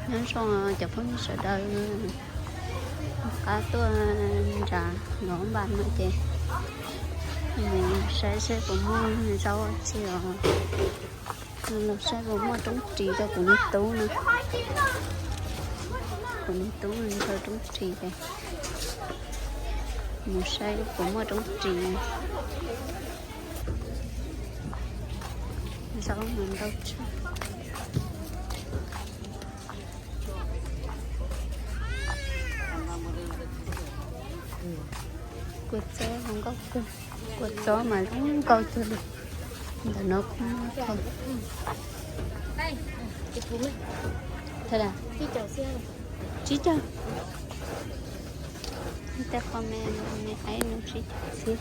Nyob zoo cov phooj ywg sawv daws, qab tuaj nram Luam Npas no ces saib seb puas muaj zaub tsi os. Los saib puas muaj roob ris rau kuv niag tub no. Kuv niag tub ntshaw roob ris ces mus saib puas muaj roob ris. Zaub mas ntau tshaj. Kua txob zoo nkauj kawg, kua txob mas zoo nkauj kawg li. Ntawm no kuj muaj thaj. Thaj da? Tsib caug. Tej qho me me aib no tsib caug txhiab.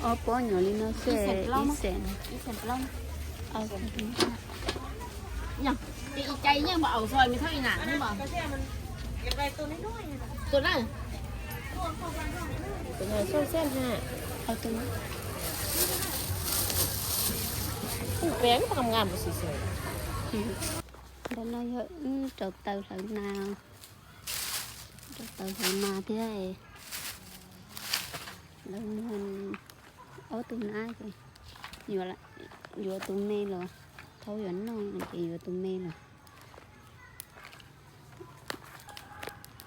Ob pob nyuam li no xwb ib xees. Ntawm no yog wb rau taws hlawv na. Rau taws hlawv na thiab. Lawv muag ob tug nab ces yuav tus me los, thaub yuav noj ces yuav tus me los.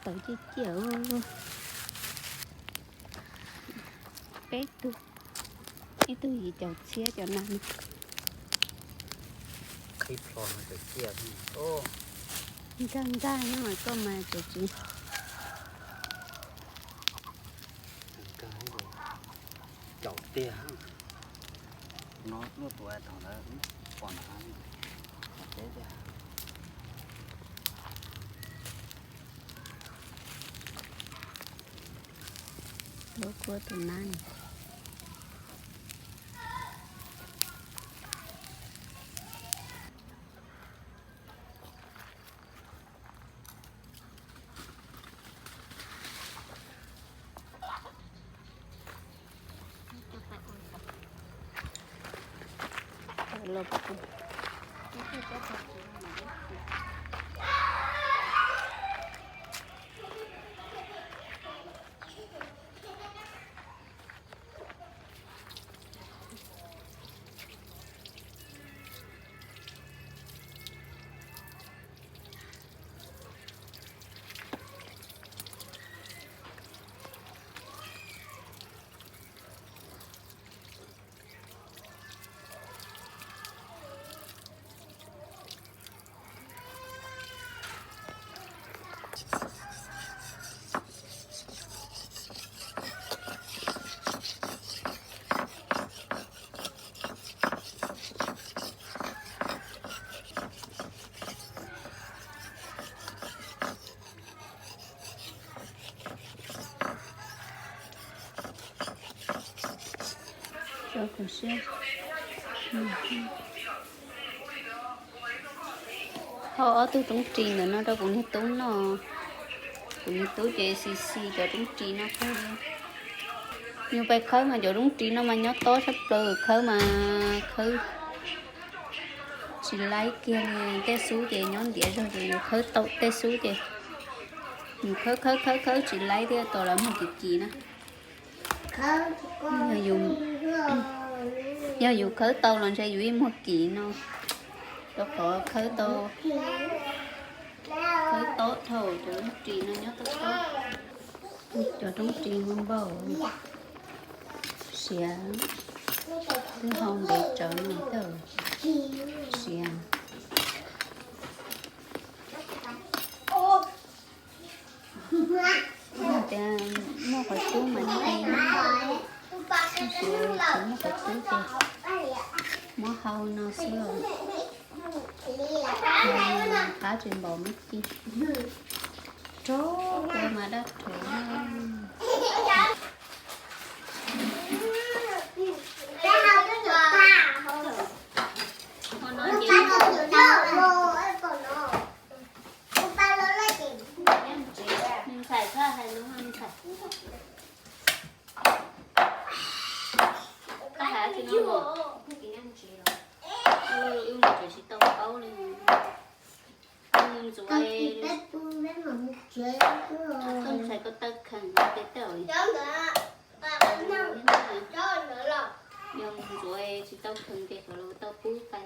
Tau ciaj ciaj. Peb tug, ib tug yim caum txhiab cov no. Qhib plho no cov ciaj. Nkag nkag no mas koj mas cov tsis. Nkag caum tiag. No luaj tus thaum ntawd pom na. Teb tiag. Tuav kua tus nab. Hau ob tug roob ris ntawm no rau kuv niag tub noj. Kuv niag tub ces xis xis cov roob ris no kawg li. Yus pais khawb mas cov roob ris no mas nyob tob sab plaws, khawb mas khawb tsis laib kiag li. Tej xub ces nyob ntiav zog ces yus khawb tau tej xub ces yus khawb khawb khawb khawb tsis laib thiab, tos lawv muag kim kim na. Yog yus khawb tau los ntshe yus ib muag kim no, rau qhov khawb tau, khawb tob dhau cov roob ris no nyob tob tob. Cov roob ris no npaum siav, twb hau ntev tsawv no thiaj siav. Tias muaj qhov cub mas nti, tab sis tsis muaj qhov cub ces muab hau no xwb os. Qab tsis npaum me ci. Rau ua mas dab rhuav. Hau no ces Ntxuav, koj ntshai koj taw khees ces tej zaum yog ntxuav tsis tau khees ces kom los tau pub tas.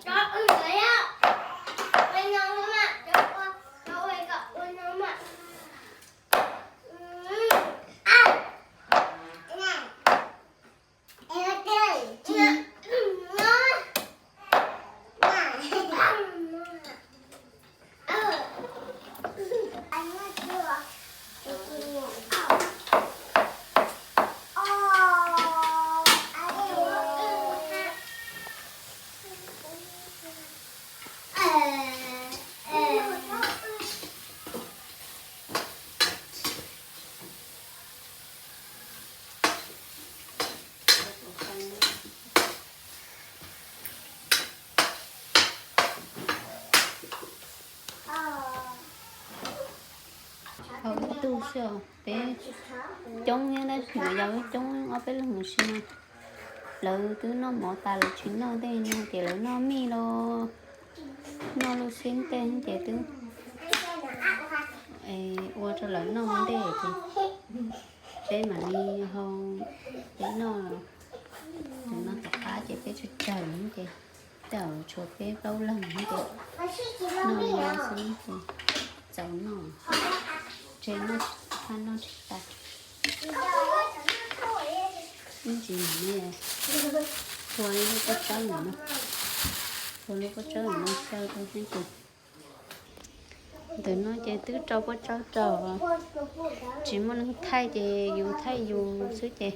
Haus ib tug xwb, peb coob thiab tab sis mas yau coob ob peb leeg mus si no. Lawv twb noj mov tas lawv tsis noj tej no ces lawv noj mij los noj luj xib tej ces twb ua rau lawv noj ntej ces peb mam li hau peb noj. Tus no tom qab ces peb tsawg tsawg ces tej zaum tshuav peb plaub leeg ces noj li no xwb ces txaus noj, tseg noj, noj tsis tas. Ib ntsis mam li phua lub pob tsawb no, phua lub pob tsawb no xyaw rau xwb ces ntawm no ces twb rau pob tsawb rau, tsis muaj neeg thaij ces yus thaij yus xwb ces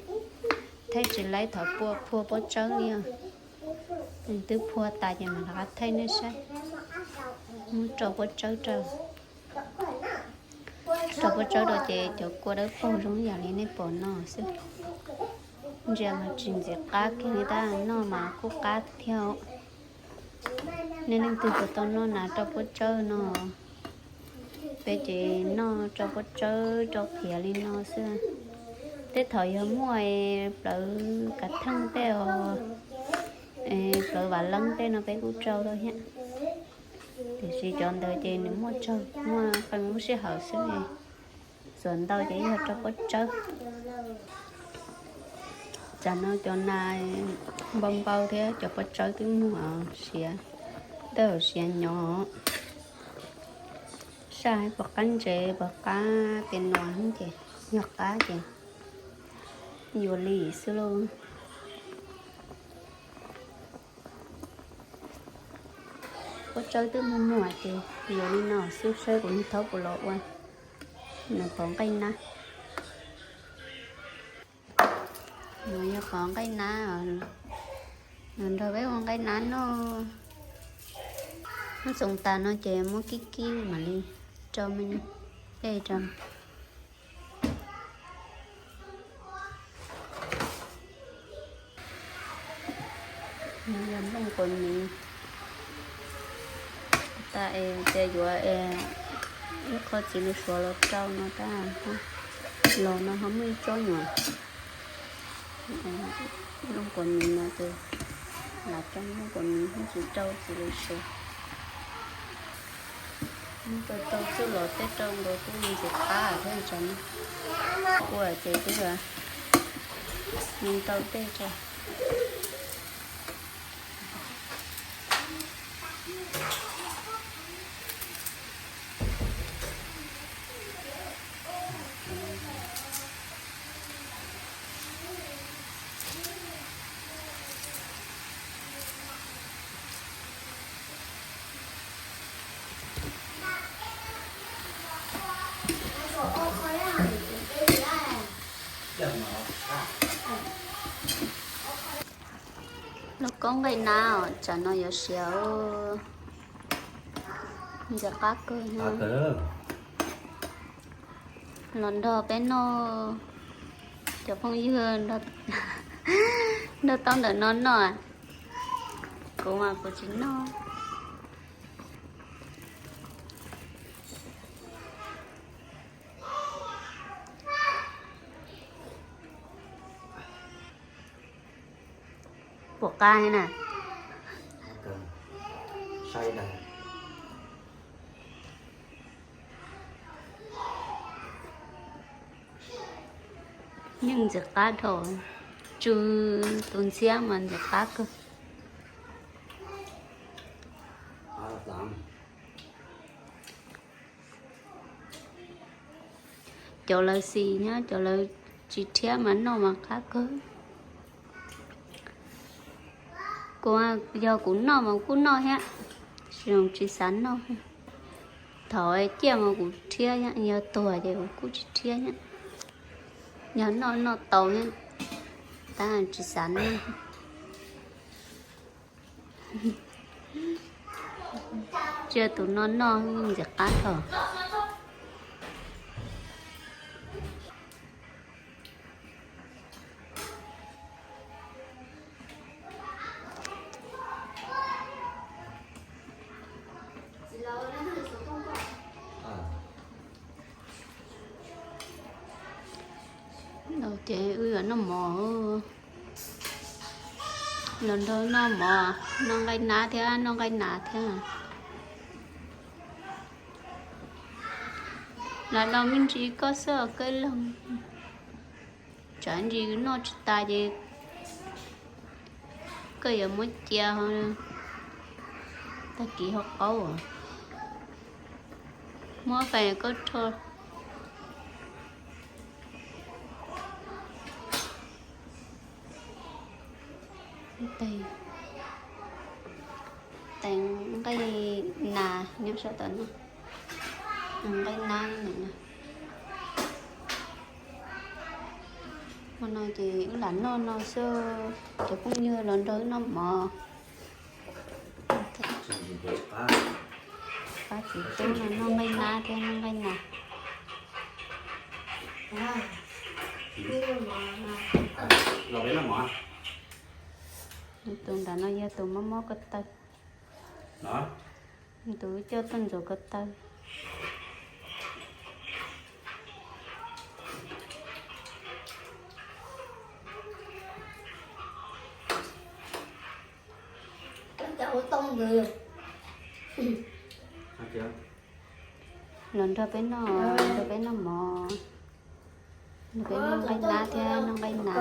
thaij tsis laib thov phua pob tsawb li os. Twb phua tas ces mam rov qab thaij nej saib. Muab rau pob tsawb rau. Rau pob tsawb rau ces cov kua dawb paug zoo yam li nej pom no xwb. Ntsia mas tsis ntxim qab kiag li tab, noj mas kuj qab thiab. Nej leej twg puas tau noj nas rau pob tsawb no? Peb ces noj rau pob tsawb rau qhiav li no xwb. Tej thaum yog muaj plawv kav theej tej os, plawv vam leeb tej no peb kuj rau rau thiab. Tiam sis cov ntawd ces nws muaj tsaug muaj qee lub sij hawm xwb, txuas ntau ces yog rau pob tsawb. Tsam no cov nas npau npau thiab cov pob tsawb twb muag siav, tej zaum siav nyo. Saj puas qab ntsev puas qab tes nuas ces yog qab ces yuav li xwb lauj. Pob tsawb twb muag muag ces yuav li no xwb, saib kuv niag thaub puas los ua nws qhov nqaij nab. Nws yog qhov nqaij nab, nws nrog peb ua nqaij nab noj. Noj txoos tas no ces muab kib kib mam li rau me dej rau. Nws yog nplooj quav miv. Tas es tias yuav ib qho txiv lws suav los rau no tab, los no ho muaj ib tsob nyuam nplooj quav miv no ces lam rau nplooj quav miv, tsis rau txiv lws suav. Muab rau rau xwb los tej rau nkaus twb ntxim qab thiab tsam no. Ua ces twb ntau tej rau. Los koob nqaij nab os, tsam no yuav siav. Ntxim qab kawg. Los nrog peb noj, cov phooj ywg nrog taub ntawm no noj. Kuv mas kuv tsis noj. Puas qab na? Saib dag. Yeej ntxim qab dhau, tsw tus ntxhiab mas ntxim qab kawg. Cov lawv xis nyob, cov lawv tsis rhiab mas noj mas qab kawg. Kuv, yog kuv noj mas kuj noj thiab, tsis xav noj. Thaum ciaj mas kuv rhiab thiab, yog tuag ces kuv kuj tsis rhiab thiab. Yog noj noj tau thiab, tab tsis xav noj. Tsiaj tus no noj ntxim qab dhau. Ces wb yuav noj mov. Los nrog noj mov, noj nqaij nab thiab noj nqaij nas thiab. Lam los me ntsis koj xwb os Kab Loog. Tsam ntsis noj tsis tas ces koj yuav muab cia, tag kis ho qaub. Muab fais koj rho. Tes nqaij nas nyob sab tom no. Nqaij nab no. Hmo no ces wb lam noj no xwb, cov phooj ywg los nrog wb noj mov. Pab txiv tub no noj nqaij nab thiab noj nqaij nas. Tus nram no yog tus mob mob ko taw. Tus coj tuaj ntxuav ko taw. Los nrog peb noj, nrog peb noj mov, nrog peb noj nqaij nab thiab noj nqaij nas.